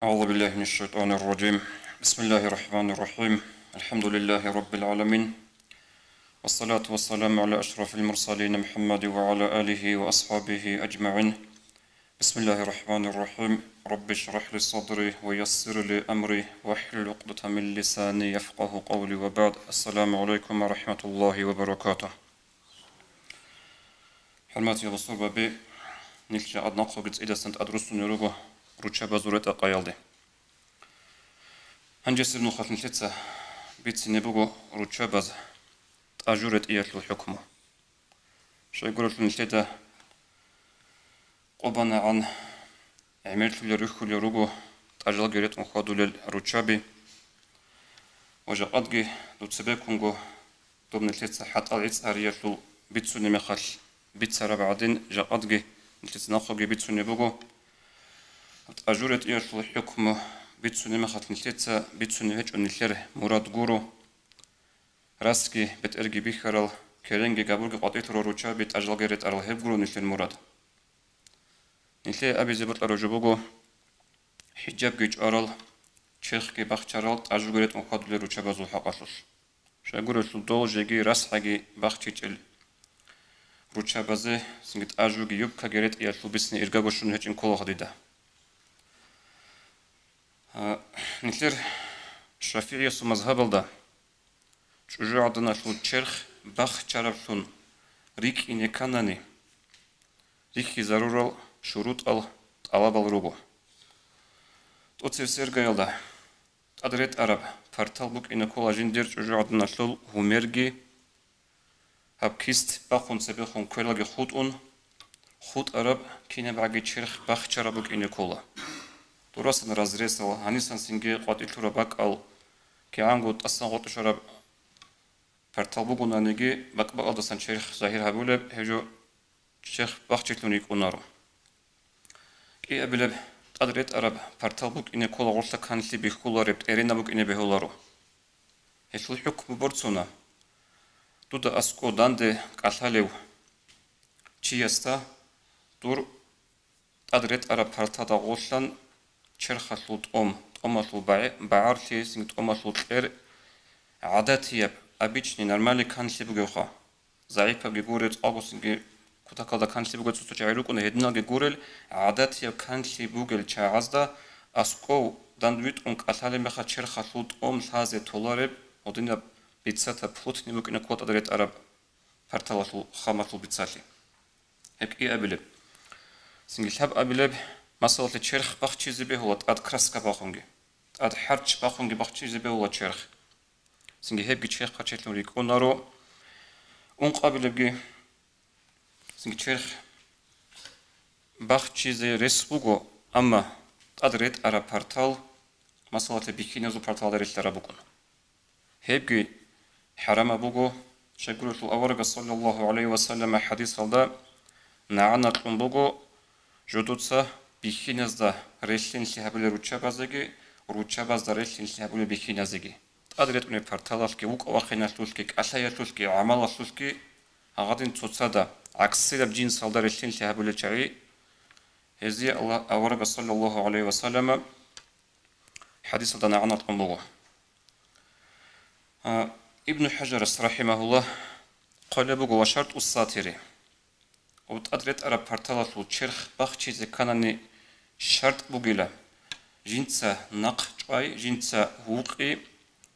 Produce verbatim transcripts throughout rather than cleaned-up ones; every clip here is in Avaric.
أعوذ بالله من الشيطان الرجيم. بسم الله الرحمن الرحيم. الحمد لله رب العالمين. والصلاة والسلام على أشرف المرسلين محمد وعلى آله وأصحابه أجمعين. بسم الله الرحمن الرحيم. رب اشرح لي صدري ويسر لي أمري واحلل عقدة من لساني يفقه قولي وبعد. السلام عليكم ورحمة الله وبركاته. ХӀурматиял бусурбаби, нилъ жакъа нахъеги цӀидасан тӀадруссунел руго руччабазул ретӀа-къаялде. Гьанжесеб нухалъ нилъеца бицине буго руччабаз тӀажу ретӀиялъул хӀукму. Щайгурелъул нилъеда къо банагӀан гӀемерлъулел рихьулел руго тӀажалги ретӀун хьвадулел руччаби. Ва жакъадги дуцебеккунго доб нилъеца хӀатӀал гӀицӀ гьариялъул бицунеб мехалъ бицараб гӀадин, жакъадги нилъеца нахъеги бицунеб буго. ТӀажу ретӀиялъул хӀукму бицунеб мехалъ нилъеца бицунеб гьечӀо нилъер мурад гуро. Расги бетӀерги бихьарал, керенги габурги къватӀилъурал руччаби тӀажалги ретӀарал, гьеб гуро нилъер мурад. Нилъее абизе бокьараб жо буго, хӀиджабги чӀварал, черхги бахчарал, тӀажуги ретӀун хьвадулел руччабазул хӀакъалъулъ. Щайгурелъул дол жеги расхӀаги бахчичӀел руччабазе цинги тӀажуги юбкаги ретӀиялъул бицине иргаго щун гьечӀин ккола гьадида. А, нилъер шафигӀиясул мазгьабалда чӀужугӀаданалъул черх бахчараблъун рикӀкӀине кканани, рихьизарурал шурутӀал, тӀалабал руго. ТӀоцебесеб иргаялда тӀад ретӀараб партал букӀине ккола жиндир чӀужугӀаданалъул гьумерги, гьаб кист бахъун цебехун квералги хутӀун, хутӀараб кинабгӀаги черх бахчараб букӀине ккола. Дурасан разрезал, гьанисан цинги къватӀилъураб бакӀал, кигӀанго тӀасан гъоркье щвараб партал бугонаниги, бакӀ-бакӀалдасан черх загьир гьабулеб, гьеб жо черх бахчилъун рикӀкӀунаро. КӀиабилеб тӀад ретӀараб партал букӀине ккола гъорлъа канлъи бихьулареб, тӀеренаб букӀине бегьуларо. Гьелъул хӀукму борцуна: дуда аскӀов данде кӀалъалев чиясда дур тӀад ретӀараб партада гъорлъан черхалъул тӀом, тӀомалъул багӀи-, багӀарлъи, цинги тӀомалъул кьер гӀадатияб, обычный, нормальный канлъи бугевха. ЗагӀипабги гурел, цӀакъго цинги кутакалда канлъи бугел цо-цо чагӀи рукӀуна, гьединалги гурел, гӀадатияб канлъи бугел чагӀазда аскӀов дандвитӀун кӀалъалеб мехалъ черхалъул тӀом лъазе толареб, гьединаб бицатаб, плотный букӀине ккола тӀад ретӀараб парталалъул хамалъул бицалъи. Гьеб кӀиабилеб. Цинги лъабабилеб, масалалъе, черх бахчизе бегьула тӀад краска бахунги, тӀад хӀарч бахунги бахчизе бегьула черх. Цинги гьебги черх бахчилъун рикӀкӀунаро. Ункъабилебги, цинги черх бахчизе рес буго, амма тӀад ретӀараб партал, масалалъе, бихьиназул парталда релълъараб букӀун. Гьебги хӀарамаб буго. Щайгурелъул аварагас, саллаллагьу гӀалайгьи ва саллама, хӀадисалда нагӀана кьун буго жодоца бихьиназда релълъинлъи гьабулел руччабазеги, руччабазда релълъинлъи гьабулел бихьиназеги. ТӀад ретӀунеб парталалъги, вукӀа-вахиналъулъги, кӀалъаялъулъги, гӀамалалъулъги гьагъадин цоцазда, гӀаксилаб жинсалда релълъинлъи гьабулел чагӀи, гьезие Аллагь, аварагас, саллаллагьу гӀалайгьи ва саллама, хӀадисалда нагӀана кьун буго. А, Ибну ХӀажарас, рахӀимагьуллагь, хъвалеб буго: «Ва шартӀу сатири». Гъоб тӀад ретӀараб парталалъул черх бахчизе кканани шартӀ бугила, жинца нахъ чӀвай, жинца вукъи,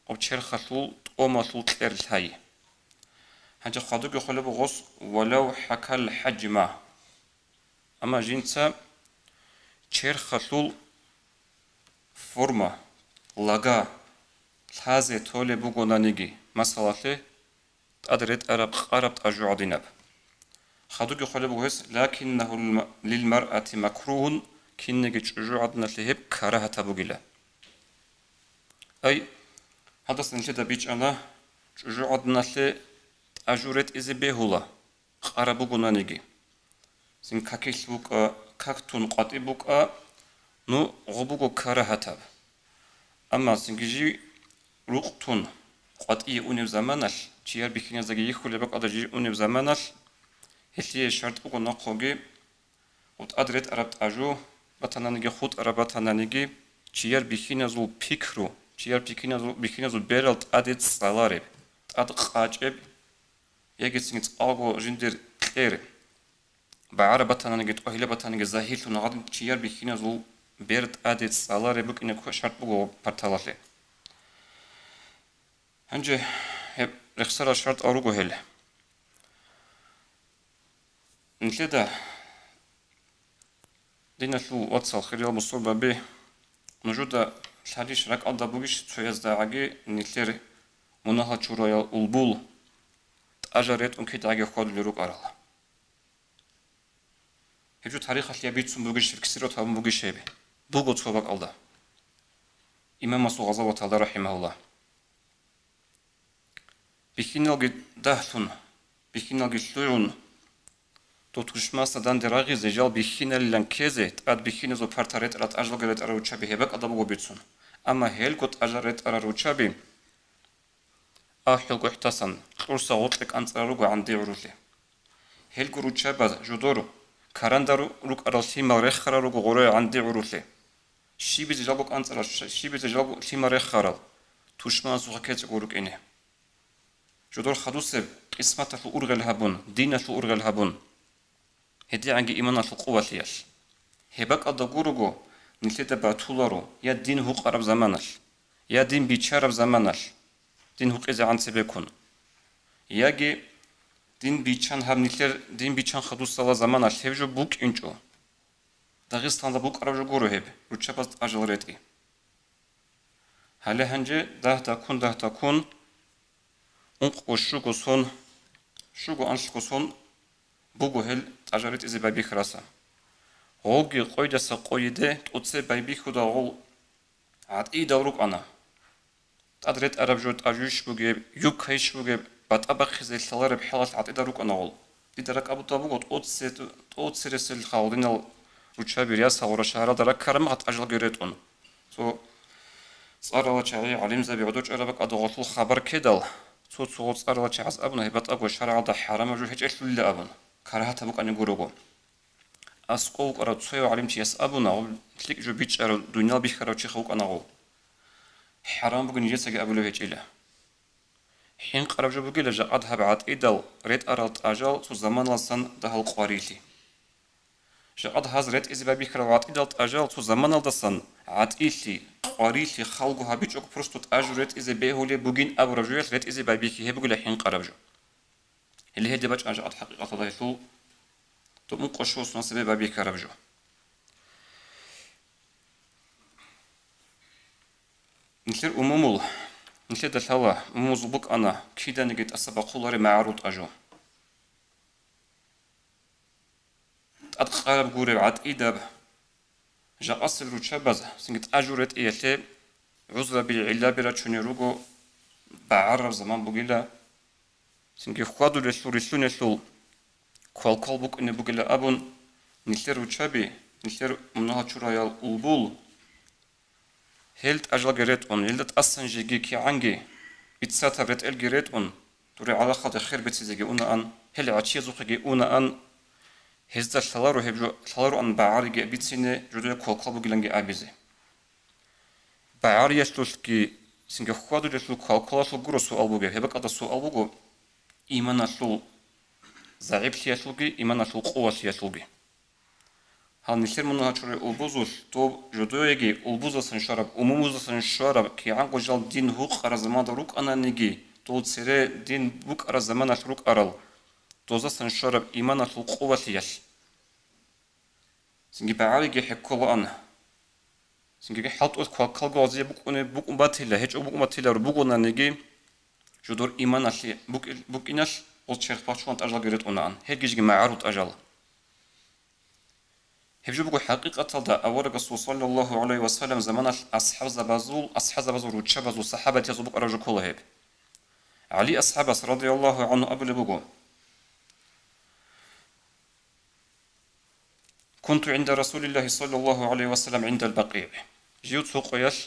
гъоб черхалъул тӀомалъул кьер лъай. Гьанже хадубги хъвалеб буго гъос: «Валав хӀакал хӀаджма». Амма жинца черхалъул форма, лага лъазе толеб бугонаниги, масалалъе, тӀад ретӀараб къараб тӀажу гӀадинаб. Хадубги хъвалеб буго гьес: «Лакиннагьу лил маръати макругьун», кинниги чӀужугӀаданалъе гьеб карагьатаб бугила. Ай, гьадаса нилъеда бичӀчӀана, чӀужугӀаданалъе тӀажу ретӀизе бегьула, къараб бугонаниги. Цин какилъ букӀа, как тун къватӀиб букӀа, ну, гъо буго карагьатаб. Амма цинги жий рукъ тун къватӀие унеб заманалъ, чияр бихьиназдаги йихьулеб бакӀалда жий унеб заманалъ, гьелъие шартӀ буго нахъоги, гъоб тӀад ретӀараб тӀажу батананиги, хутӀараб батананиги, чияр бихьиназул пикру, чияр бихьиназул, бихьиназул берал тӀаде цӀалареб, тӀад къачӀеб, ягицин цӀалго жиндир кьер, багӀараб батананиги, тӀогьилаб батананиги, загьирлъун гьадин чияр бихьиназул бер тӀаде цӀалареб букӀине ккве шарт буго парталалъе. Гьанже гьеб рехсарал шартӀал руго гьел. Нилъеда, диналъул вацал, хириял бусурбаби, нужуда лъалищ ракӀалда бугищ цояздагӀаги нилъер мунагьал чураял улбул тӀажар ретӀун кидагӀаги хьвадулел рукӀарал? Гьеб жо тарихалъе бицун бугищ, фиксировать гьабун бугищ гьеб? Буго цо бакӀалда. Имамасул гъазаваталда, рахӀимагьуллагь. Бихьиналги дагьлъун, бихьиналги лъугӀун, дов тушмаса данде рагъизе, жал бихьиналилан ккезе, тӀад бихьиназул парта ретӀарал, тӀажалги ретӀарал руччаби гьеб бакӀалда буго бицун. Амма гьелго тӀажал ретӀарал руччаби ахӀул гохӀдасан кьурса гъоркье кӀанцӀарал руго гӀанди гӀурулъе. Гьелго руччабаз жодор каранда ру-, рукӀарал лъимал рехарал руго гъорой гӀанди гӀурулъе. Щибизе жалго кӀанцӀарал, щибизе жалго лъимал рехарал, тушманасухъа ккечӀого рукӀине. Жодор хадусеб къисматалъул ургъел гьабун, диналъул ургъел гьабун, гьедигӀанги иманалъул къувалъиялъ. Гьеб бакӀалда гурого, нилъеда батуларо я дин гьукъараб заманалъ, я дин биччараб заманалъ, дин гьукъизегӀан цебеккун, яги дин биччан гьаб нилъер дин биччан хадусала заманалъ гьеб жо букӀинчӀо. Дагъистанда букӀараб жо гуро гьеб, руччабаз тӀажал ретӀи. Гьале гьанже дагь-даккун, дагь-даккун, ункъго щуго сон, щуго анлъго сон буго гьел тӀажал ретӀизе байбихьараса. Гъоги къойдаса къойиде тӀоцебе байбихьуда гъол гӀатӀидал рукӀана. ТӀад ретӀараб жо тӀажуйищ бугеб, юбкайищ бугеб, батӀа бахъизе лъалареб хӀалалъ гӀатӀидал рукӀана гъол. Дида ракӀалда буго тӀоце-, тӀоцересел халгъинал руччаби рясал гъура шагьаралда раккараб мехалъ тӀажалги ретӀун. Цо цӀарала чагӀи, гӀалимзаби гӀодор чӀараб бакӀалда гъолъул хабар ккедал, цо-цо гъол цӀарала чагӀаз абуна, гьеб батӀаго шаргӀалда хӀарамаб жо гьечӀелъулила абун, карагьатаб букӀани гурого. АскӀов вукӀарав цояв гӀалимчияс абуна, гъоб лъикӀ жо бичӀчӀарав, дуниял бихьарав чиха вукӀана гъов. ХӀарам бугин нижецаги абулеб гьечӀила. ХӀинкъараб жо бугила жакъад гьаб гӀатӀидал ретӀарал тӀажал цо заманалдасан дагьал къварилъи. Жакъад гьаз ретӀизе байбихьарал гӀатӀидал тӀажал цо заманалдасан гӀатӀилъи, къварилъи халго гьабичӀого просто тӀажу ретӀизе бегьулеб бугин абураб жоялъ ретӀизе байбихьи гьеб бугила хӀинкъараб жо. Гьеле гьелде бачӀана жакъад хӀакъикъаталда гьелъул доб ункъо щуго соналъ цебе байбихьараб жо. Нилъер умумул, нилъеда лъала, умумузул букӀана киданиги тӀаса бахъулареб магӀарул тӀажу. ТӀадкъараб гуреб гӀатӀидаб, жакъасел руччабаз цинги тӀажу ретӀиялъе гӀузраби, гӀиллаби рачунел руго, багӀарараб заман бугила, цинги хьвадулелъул, рилълъунелъул квалквал букӀине бугила абун, нилъер руччаби, нилъер мунагьал чураял улбул, гьел тӀажалги ретӀун, гьелда тӀасан жеги кигӀанги бицатаб ретӀелги ретӀун, дуре гӀалахалде хер бецизеги унаан, гьел гӀачиязухъеги унаан, гьезда лъаларо гьеб жо, лъалароан багӀариги бицине, жодое квалквал бугиланги абизе. БагӀариялъулъги цинги хьвадулелъул квалквалалъул гуро суал бугеб. Гьеб бакӀалда суал буго иманалъул загӀиплъиялъулги, иманалъул къувалъиялъулги. Гьал нилъер мунагьал чурай улбузулъ доб жодоеги улбузасан щвараб, умумузасан щвараб, кигӀанго жал дин гьукъараб заманда рукӀананиги, дол цере дин букӀараб заманалъ рукӀарал, доздасан щвараб иманалъул къувалъиялъ. Цинги багӀариги хӀекколаан. Цинги хӀалтӀулъ квалквалго гьазие букӀуне-, букӀун батила, гьечӀо букӀун батиларо бугонаниги, жодор иманалъе букӀи-, букӀиналъ гъоз черх бачулан тӀажалги ретӀунаан, гьебги жеги магӀарул тӀажал. Гьеб жо буго хӀакъикъаталда аварагасул саллаллагьу гӀалайгьи ва саллам заманалъ асхӀабзабазул, асхӀабзабазул руччабазул, сахӀабатиязул букӀараб жо ккола гьеб. ГӀали асхӀабас, радияллагьу гӀангьу, абулеб буго: «Кунту гӀинда Расулиллагьи саллаллагьу гӀалайгьи ва саллам гӀиндал БакъигӀ». Жив цо къоялъ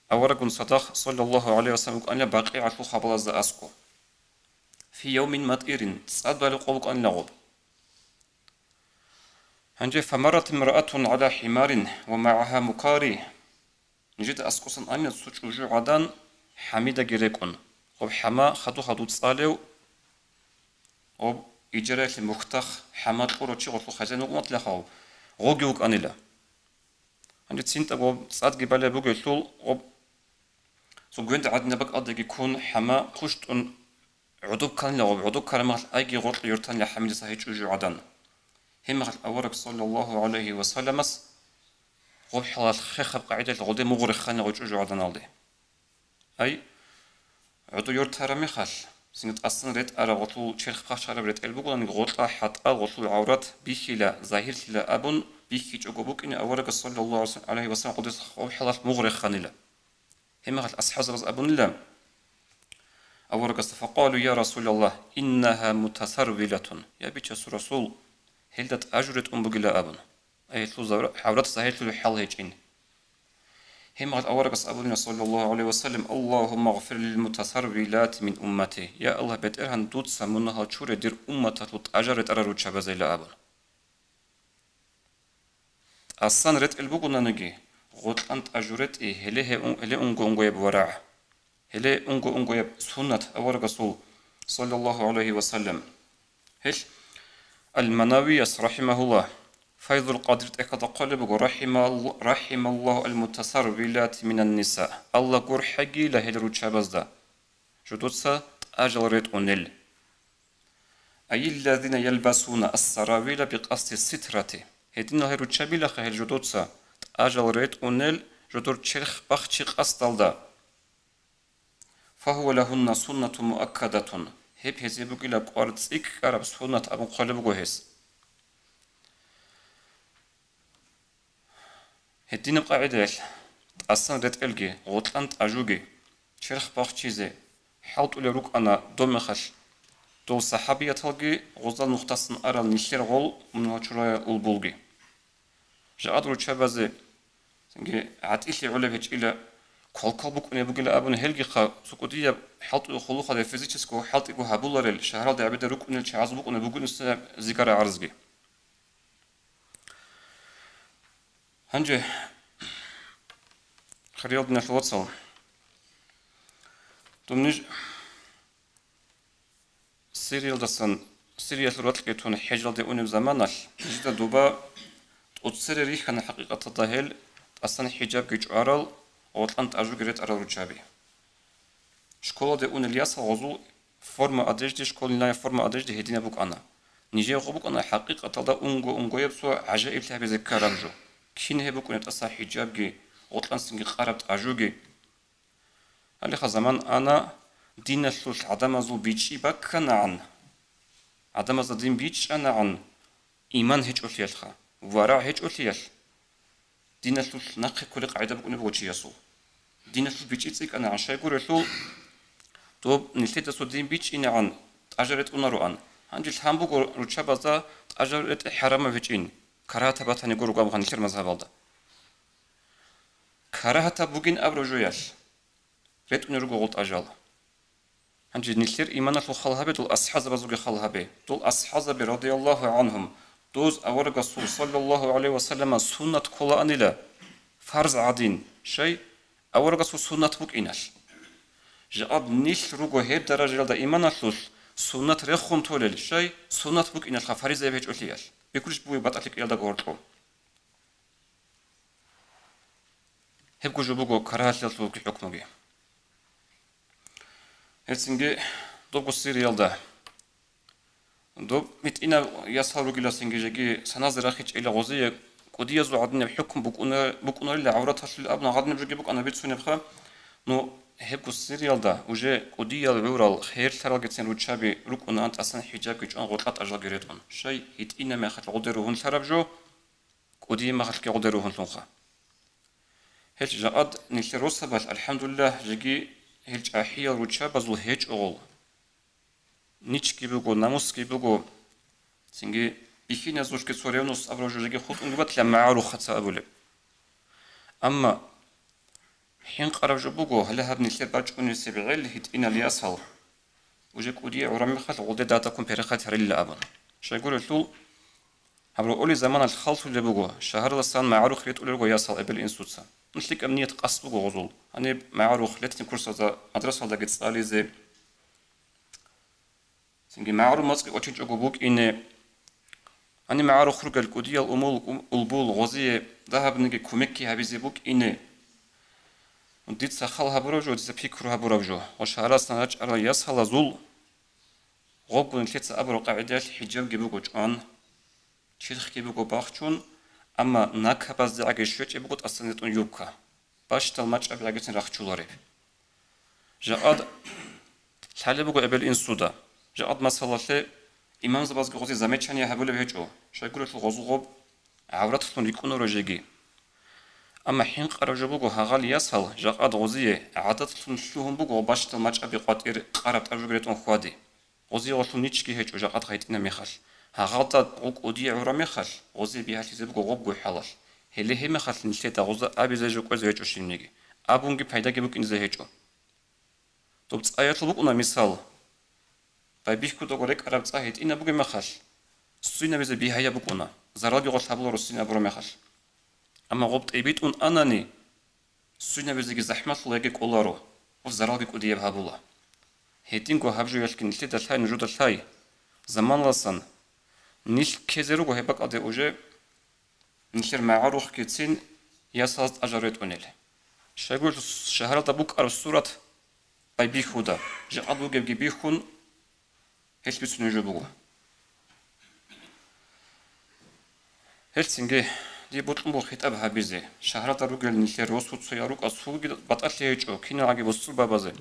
аварагун цадахъ саллаллагьу гӀалайгьи ва саллам вукӀанила БакъигӀалъул хабалазда аскӀоб. Фи явмин матӀирин, цӀадбали къо букӀанила гъоб. Гьанже: «Фамаррат имраатун гӀала хӀимарин ва магӀагьа мукари». Нижеда аскӀосан анила цо чӀужугӀадан хӀамидаги рекӀун. Гъоб хӀама хадур-хадур цӀалев, гъоб иджараялъе мухьдахъ хӀама кьурав чи гъолъул хазяин вукӀунатилахъав, гъоги вукӀанила. Гьанже цинтӀа гъоб цӀадги балеб бугелъул, гъоб цо гвенда гӀадинаб бакӀалдаги ккун хӀама хъущтӀун гӀодоб кканила гъоб, гӀодоб ккараб мехалъ айги гъоркье йортанила хӀамидаса гьей чӀужугӀадан. Гьеб мехалъ авараг саллаллагьу гӀалайгьи ва салламас гъоб хӀалалъ хехаб къагӀидалъ гъолде мугъ реханила гъой чӀужугӀаданалде. Ай, гӀодо йортараб мехалъ, цинги тӀасан ретӀараб гъолъул черх пахчараб ретӀел бугонаниги, гъоркьа хӀатӀал гъолъул гӀаврат бихьила, загьирлъила абун бихьичӀого букӀине аварагас саллаллагьу гӀалайгьи ва саллам гъодес гъоб хӀалалъ мугъ реханила. Гьеб мехалъ асхӀабзабаз абунила аварагасда: «Факъалу: я Расулаллагь, иннагьа мутасарвилатун». Я Бичасул Расул, гьелда тӀажу ретӀун бугила абун. Ай, гьелъул завра-, гӀаврат загьирлъулев хӀал гьечӀин. Гьеб мехалъ аварагас абунила, саллаллагьу гӀалайгьи ва саллам: «Аллагьумма гъфир лил мутасарвилати мин уммати». Я Аллагь, БетӀергьан, дуца мунагьал чуре дир умматалъул тӀажар ретӀарал руччабазейила абун. ТӀасан ретӀел бугонаниги, гъоркьан тӀажу ретӀи, гьеле гье ун-, гьеле унго-унгояб варагӀ. Гьеле унго-унгояб суннат аварагасул, саллаллагьу гӀалайгьи ва саллам. Гьел Ал-Манавияс, рахӀимагьуллагь, Файзул Къадир тӀехьалда хъвалеб буго: «РахӀимал-, рахӀималлагьу ал-мутасарвилати минан ниса». Аллагь гурхӀегийила гьел руччабазда жодоца тӀажал ретӀунел. Айиллазина ялбасуна ас-саравила бикъасди ситрати. Гьединал гьел руччабилаха гьел жодоца тӀажал ретӀунел жодор черх бахчи къасдалда. Фагьува лагьунна суннатун муаккадатун. Гьеб гьезие бугила кӀвар цӀикӀкӀараб суннат абун хъвалеб буго гьес. Гьединаб къагӀидаялъ, тӀасан ретӀелги, гъоркьан тӀажуги, черх бахчизе хӀалтӀулел рукӀана доб мехалъ дол сахӀабияталги, гъозал нухдасан арал нилъер гъол мунагьал чураял улбулги. Жагьад руччабазе цинги гӀатӀилъи гӀолеб гьечӀила, квалквал букӀунеб бугила абуни, гьелгиха цо кӀудияб хӀалтӀуе хъулухъалде физического хӀалтӀиго гьабуларел, шагьаралда гӀебеда рукӀунел чагӀаз букӀунеб бугониса зигара гӀарзги. Гьанже, хириял диналъул вацал, дун ниж Сириялдасан, Сириялъул ракьги тун хӀежалде унеб заманалъ, нижеда дуба тӀоцере рихьана хӀакъикъаталда гьел тӀасан хӀижабги чӀварал, гъоркьан тӀажуги ретӀарал руччаби. Школалде унел ясал гъозул форма одежды, школьная форма одежды гьединаб букӀана. Нижее гъо букӀана хӀакъикъаталда унго-унгояб цо гӀажаиблъи гьабизе ккараб жо. Кин гьеб букӀунеб тӀаса хӀижабги, гъоркьанцинги къараб тӀажуги? Гьалеха заман ана, диналъулъ гӀадамазул бичӀчӀи бакканагӀан, гӀадамазда дин бичӀчӀанагӀан, иман гьечӀолъиялъха, варагӀ гьечӀолъиялъ, диналъулъ нахъе кколеб къагӀида букӀунеб буго чиясул. Диналъул бичӀчӀи цӀикӀкӀанагӀан, щайгурелъул доб нилъеда цо дин бичӀчӀинегӀан тӀажа ретӀунароан. Гьанже лъан буго руччабазда тӀажа ретӀи хӀарамаб гьечӀин, карагьатаб батани гуро гьаб нилъер мазгьабалда. Карагьатаб бугин абураб жоялъ ретӀунел руго гъол тӀажал. Гьанже нилъер иманалъул хал гьабе, дол асхӀазабазулги хал гьабе. Дол асхӀазаби, радияллагьу гӀанхум, доз аварагасул, саллаллагьу гӀалайгьи ва саллама, суннат кколаанила, фарз гӀадин, щай, аварагасул суннат букӀиналъ. Жакъад нилъ руго гьеб даражаялда иманалъулъ суннат рехун толел, щай, суннат букӀиналъха фаризаяб гьечӀолъиялъ. Бикьулищ бугеб батӀалъи кӀиялдаго гьоркьоб. Гьебго жо буго карагьалъиялъулги хӀукмуги. Гьецинги добго Сириялда доб гьитӀинал ясал ругиласинги жеги саназе рахичӀила гъозие кӀудиязул гӀадинаб хӀукму букӀуна-, букӀунарила гӀавраталъул абун гӀадинаб жоги букӀана бицунебха. Ну, гьебго Сириялда уже кӀудиял гӀурал, херлъаралгицин руччаби рукӀунаан тӀасан хӀижабги чӀван гъоркьа тӀажалги ретӀун. Щай, гьитӀина мехалъ гъоде ругьунлъараб жо, кӀудияб мехалъги гъоде ругьунлъунха. Гьел жакъад нилъер росабалъ, алхӀамдулиллагь, жеги гьел чӀахӀиял руччабазул гьечӀогъол. Ничги буго, намусги буго, цинги бихьиназулъги цо ревнус абураб жо жеги хутӀунги батила, магӀарухъаца абулеб. Амма хӀинкъараб жо буго, гьале гьаб нилъер бачӀунесеб гӀел гьитӀинал ясал, уже кӀудияв гӀураб мехалъ гъолде дадаккун перехать гьарилла абун. Щайгурелъул, Гьаб рокъоли заманалъ халлъулеб буго, шагьаралдасан магӀарухъ ретӀулел руго ясал эбел-инсуца. Ну, лъикӀаб ният къасд буго гъозул. Гьаниб магӀарухъ летни курсазда, мадрасалдаги цӀализе. Цинги магӀарул моцӀги кӀочинчӀого букӀине. Гьаниб магӀарухъ ругел кӀудиял умул, ум-, улбул гъозие дагьабниги кумекги гьабизе букӀине. Дица хал гьабураб жо, дица пикру гьабураб жо. Ва шагьаралдасан рачӀарал ясалазул гъобгун нилъеца абураб къагӀидаялъ хӀиджабги буго чӀван, черхги буго бахчун, амма накабаздегӀаги щвечӀеб буго тӀасан ретӀун юбка, бащдал мачӀабигӀагицин рахчулареб. Жакъад лъалеб буго эбел-инсуда, жакъад масалалъе имамзабазги гъозе замечание гьабулеб гьечӀо, щайгурелъул гъозул гъоб гӀавратлъун рикӀкӀунаро жеги. Амма хӀинкъараб жо буго, гьагъал ясал жакъад гъозие гӀадатлъун лъугьун буго бащдал мачӀаби къватӀир къараб тӀажуги ретӀун хьвади. Гъозие гъолъул ничги гьечӀо жакъад гъай гьитӀинаб мехалъ. Гьагъалда гъо кӀудияв гӀураб мехалъ, гъозие бигьалъизе буго гъобго хӀалалъ. Гьеле гьеб мехалъ нилъеда гъоза абизе жо кӀвезе гьечӀо щибниги. Абунги пайдаги букӀине гьечӀо. Доб цӀаялъул букӀуна мисал. Байбихьудаго рекӀараб цӀа гьитӀинаб бугеб мехалъ, ссвинабизе бигьаяб букӀуна, заралги гъолъ гьабуларо ссвин абураб мехалъ. Амма гъоб тӀибитӀун анани, ссвинабизеги захӀмалъула яги кӀоларо, гъоб заралги кӀудияб гьабула. Гьединго гьаб жоялъги нилъеда лъай, нужеда лъай, заманалдасан нилъ ккезе руго гьеб бакӀалде уже нилъер магӀарухъгицин ясалаз тӀажал ретӀунел. Щайгурелъул шагьаралда букӀараб сурат байбихьуда, жакъад бугебги бихьун, гьелъ бицунеб жо буго. Гьелъцинги дие бокьун буго хитӀаб гьабизе, шагьаралда ругел нилъер росуцоял рукӀа цоги батӀалъи гьечӀо, киналгӀаги бусурбабазе,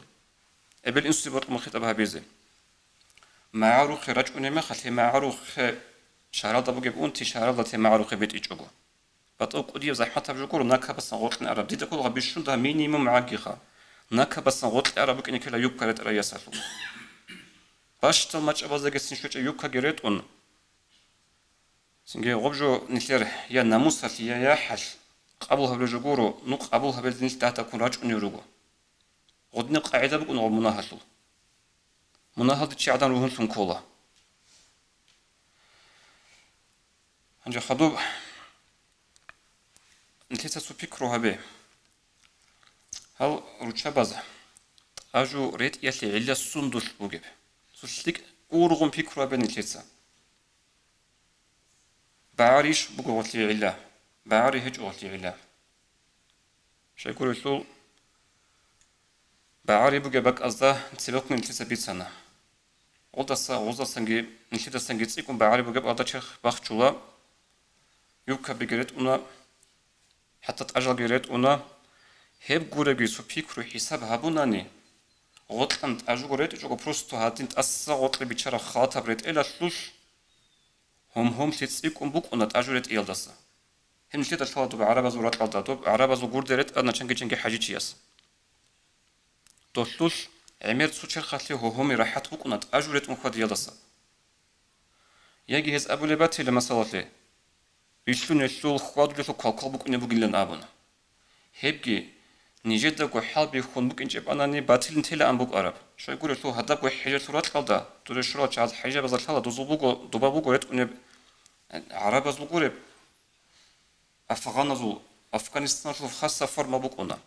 эбел-инсуе бокьун буго хитӀаб гьабизе. МагӀарухъе рачӀунеб мехалъ, гьеб магӀарухъе шагьаралда бугеб унти шагьаралда те магӀарухъе битӀичӀого. БатӀа кӀудияб захӀматаб жо гуро накабасан гъоркье араб. Дида ккола бищун дагь минимум гӀагиха. Накабасан гъоркье араб букӀине ккела юбка ретӀарай ясалъул. Бащдал мачӀабаздаги цин щвечӀеб юбкаги ретӀун. Цинги гъоб жо нилъер я намусалъ, я яхӀалъ къабул гьабулеб жо гуро, ну, къабул гьабизе нилъ дагьдаккун рачӀунев руго. Гъодинаб къагӀида букӀун гъоб мунагьалъул. Мунагьалде чи гӀадан ругьунлъун ккола. Гьанже хадуб нилъеца цо пикру гьабе. Гьал руччабаз тӀажу ретӀиялъе гӀилла сундулъ бугеб? Цо лъикӀ ургъун пикру гьабе нилъеца. БагӀарищ буго гъолъие гӀилла? БагӀари гьечӀо гъолъие гӀилла. Щайгурелъул, багӀари бугеб бакӀазда цебехъун нилъеца бицана. Гъолдаса, гъоздасанги, нилъидасанги цӀикӀкӀун багӀари бугеб гьалда черх бахчула, юбкабиги ретӀуна, хӀатта тӀажалги ретӀуна. Гьеб гуребги цо пикру хӀисаб гьабунани, гъоркьан тӀажуго ретӀичӀого, просто гьадин тӀаса гъоркье биччараб халатаб ретӀелалъулъ, гьум-гьумлъи цӀикӀкӀун букӀуна тӀажу ретӀиялдаса. Гьеб нилъеда лъала доб гӀарабазул ракьалда, доб гӀарабазул гурде ретӀана чанги-чанги хӀажичияс. Долъулъ гӀемер цо черхалъе гьогьоми рахӀат букӀуна тӀажу ретӀун хьвадиялдаса. Яги гьез абулеб батила масалалъе, рилълъунелъул, хьвадулелъул квалквал букӀунеб бугилан абун. Гьебги нижедаго хӀалбихьун букӀинчӀеб анани батилин телаан букӀараб. Щайгурелъул гьадабго хӀежалъул ракьалда, дуре щурал чагӀаз хӀежабазда лъала дозул буго, доба буго ретӀунеб гӀарабазул гуреб, афганазул, Афганистаналъул хаса форма букӀуна.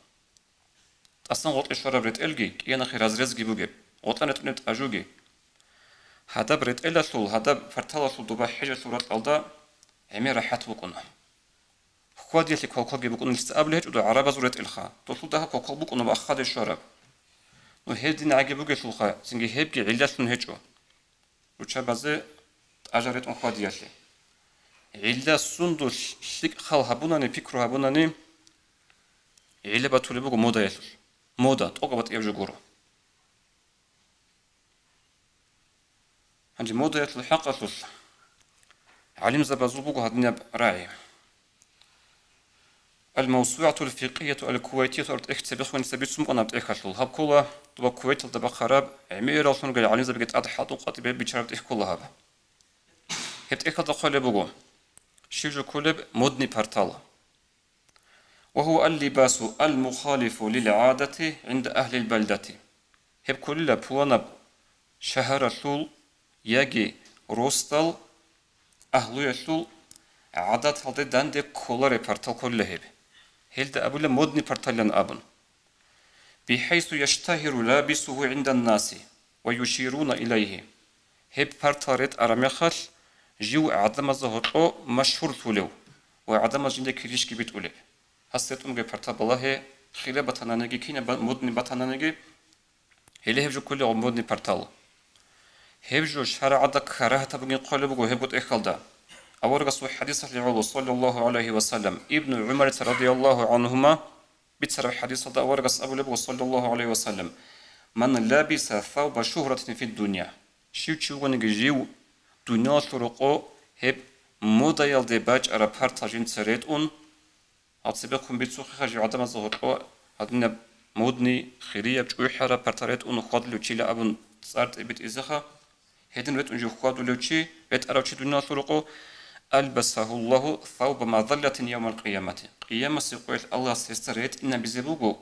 ТӀасан гъоркье щвараб ретӀелги, кӀиянахъе разрезги бугеб, гъоркьан ретӀунеб тӀажуги. Гьадаб ретӀелалъул, гьадаб парталалъул доба хӀежалъул ракьалда гӀемер рахӀат букӀуна. Хьвадиялъе квалквалги букӀуна, нилъеца абулеб гьечӀо доб гӀарабазул ретӀелха, долъул дагьаб квалквал букӀуна ваххаде щвараб. Ну, гьедин гӀаги бугелъулха, цинги гьебги гӀиллалъун гьечӀо. Руччабазе тӀажа ретӀун хьвадиялъе. ГӀилла сундулъ лъикӀ хал гьабунани, пикру гьабунани, гӀилла батулеб буго модаялъулъ. Мода, тӀокӀаб батӀияб жо гуро. Гьанже модаялъул хӀакъалъулъ гӀалимзабазул буго гьадинаб рагӀи. Ал-МавсугӀатул фикъгьияту ал-Кувайтияту абураб тӀехь цебехун нилъеца бицун букӀана гьаб тӀехьалъул. Гьаб ккола доба Кувайталда бахъараб гӀемераллъун ругел гӀалимзабиги тӀад хӀалтӀухъ къватӀибе биччараб тӀехь ккола гьаб. Гьеб тӀехьалда хъвалеб буго, щиб жо кколеб модный портал. Ва гьува ал-либасу ал-мухалифу лил-гӀадати гӀинда агьлил балдати. Гьеб кколила пуланаб шагьаралъул яги росдал агьлуялъул гӀадаталде данде кколареб партал кколила гьеб. Гьелда абула модный парталилан абун. بحيث يشتهر لابسه عند الناس ويشيرون إليه. Гьеб партал ретӀараб мехалъ, жив гӀадамазда гьоркьо машгьурлъулев ва гӀадамаз жинда килищги битӀулеб. Гьас ретӀунги партал балагье, хире батананиги, кинаб ба-, модный батананиги, гьеле гьеб жо кколеб модный партал. Гьеб жо шаргӀалда карагьатаб бугин хъвалеб буго гьебго тӀехьалда. Аварагасул хадисалъе гӀоло, саллаллагьу гӀалайгьи ва саллам, Ибну ГӀумарица радияллагьу гӀангьума бицараб хадисалда аварагас абулеб буго, саллаллагьу гӀалайгьи ва саллам: «Ман лабиса савба шугьратин фид-дунья». Щив чи вугониги жив дуниялалъул рокъо гьеб модаялде бачӀараб партал жинца ретӀун, гьаб цебехун бицухъеха жив гӀадамазда гьоркьо гьадинаб модный, хирияб, чӀухӀараб партал ретӀун хьвадулев чила абун цӀар тӀибитӀизеха. Гьедин ретӀун жив хьвадулев чи, ретӀарав чи дуниялалъул рокъо, «албасагьуллагьу савба мазаллатин явмал къиямати». Къиямасеб къоялъ Аллагьас гьесда ретӀинабизе буго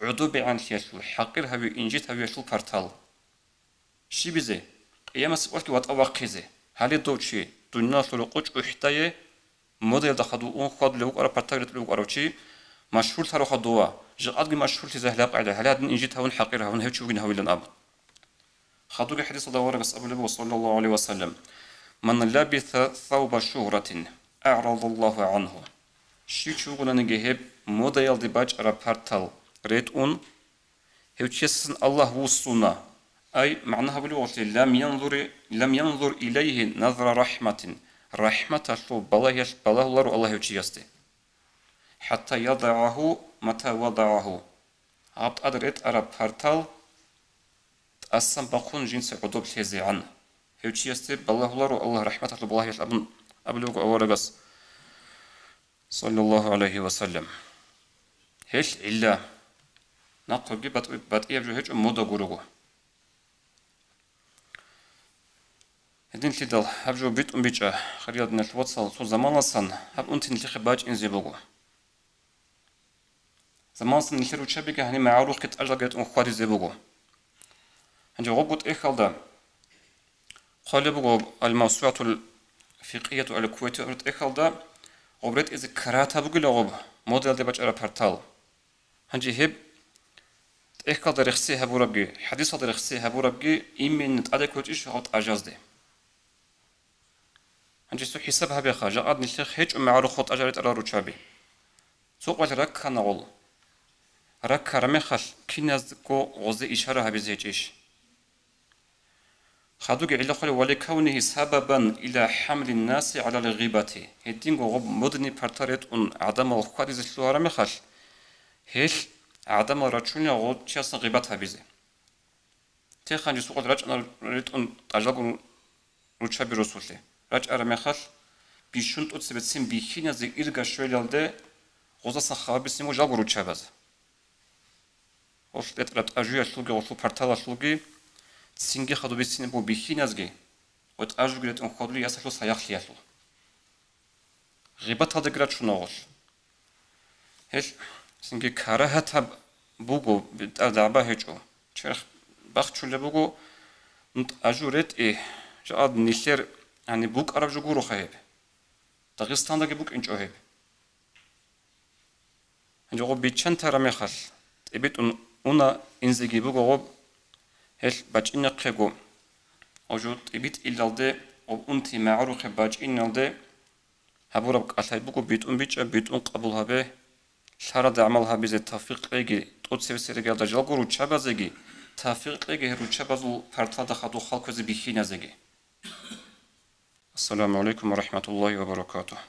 гӀодобегӀанлъиялъул, хӀакъир гьавиялъул, инжит гьавиялъул партал. Щибизе? Къиямасеб къоялъги ватӀа вахъизе. Гьале дов чи, дуниялалъул рокъо чӀухӀдае, модаялда хадув ун хьвадулев вукӀарав, партал ретӀулев вукӀарав чи, машгьурлъаравха дова, жакъадги машгьурлъизе гьалаб къайда, гьале гьадин инжит гьавун, хӀакъир гьавун, гьев чи вугин гьавилан абун. Хадуги хадисалда аварагас абулеб буго, саллаллагьу гӀалайгьи ва саллам: «Ман лабиса савба шугьратин аъразаллагьу гӀангьу». Щив чи вугонаниги гьеб модаялде бачӀараб партал ретӀун, гьев чиясдасан Аллагь вуссуна. Ай, магӀна гьабулеб буго, лам янзури, лам янзур илайгьи назра рахӀматин, рахӀматалъул балагьиялъ балагьуларо Аллагь гьев чиясде. «ХӀатта ядагӀагьу мата вадагӀагьу». Гьаб тӀад ретӀараб партал тӀасан бахъун жинца гӀодоб лъезегӀан. Гьев чиясде балагьуларо Аллагь рахӀматалъул балагьиялъ абун абулеб буго аварагас, саллаллагьу гӀалайгьи ва саллам. Гьелъ гӀилла. Нахъеги батӀи-, батӀияб жо гьечӀо, мода гурого. Гьединлъидал гьаб жо битӀун бичӀа, хириял диналъул вацал, цо заманалсан гьаб унти нилъехъе бачӀинзе буго. Заманалсан нилъер руччабиги гьаниб магӀарухъе тӀажалги ретӀун хьвадизе буго. Гьанже гъобго тӀехьалда хъвалеб буго, Ал-Мавсугьатул Фикъгьияту Ал-Кувайтияб тӀехьалда гъоб ретӀизе карагьатаб бугила гъоб модаялде бачӀараб партал. Гьанже гьеб тӀехьалда рехсей гьабурабги, хадисалда рехсей гьабурабги именно тӀаде кколчӀищ гьав тӀажазде? Гьанже цо хӀисаб гьабеха, жакъад нилъехъ гьечӀо магӀарухъ тӀажал ретӀарал руччаби. Цо къвалъ раккана гъол. Раккараб мехалъ киназго гъозе ишара гьабизе гьечӀищ? Хадуги гӀилла хъвалеб: «Ва ликавнигьи сабабан иля хӀамлин наси гӀалал гъибати». Гьединго гъоб модный партал ретӀун гӀадамал хьвадизе лъугьараб мехалъ, гьелъ гӀадамал рачунила гъов чиясда гъибат гьабизе. Теханчи сукъал рачӀана ретӀун тӀажалгун руччаби росулъе. РачӀараб мехалъ, бищун тӀоцебе цин бихьиназе ирга щвелалде гъозасан хабар бицин буго жалго руччабаз. Гъолъ ретӀараб тӀажуялъулги гъолъул парталалъулги цинги хадуб бицин буго бихьиназги, ва тӀажуги ретӀун хьвадулел ясалъул саяхълъиялъул. Гъибаталдаги рачуна гъолъ. Гьелъ цинги карагьатаб буго, бетӀер дагӀба гьечӀо. Черх бахчулеб буго, нутӀ тӀажу ретӀи, жакъад нилъер, гьаниб букӀараб жо гуроха гьеб. Дагъистандаги букӀинчӀо гьеб. Гьанже гъоб биччан тараб мехалъ, тӀибитӀун уна инзеги буго гъоб, гьелъ бачӀинехъего, гъоб жо тӀибитӀилалде, гъоб унти магӀарухъе бачӀиналде гьабураб кӀалъай буго, битӀун бичӀчӀа, битӀун къабул гьабе, лъарада гӀамал гьабизе тавфикъ кьеги, тӀоцебесеб ригӀалда жалго руччабазеги тавфикъ кьеги, гьеб руччабазул парталда хадуб халкъизе бихьиназеги. Ассаламу гӀалайкум ва рахӀматуллагьи ва баракатугь.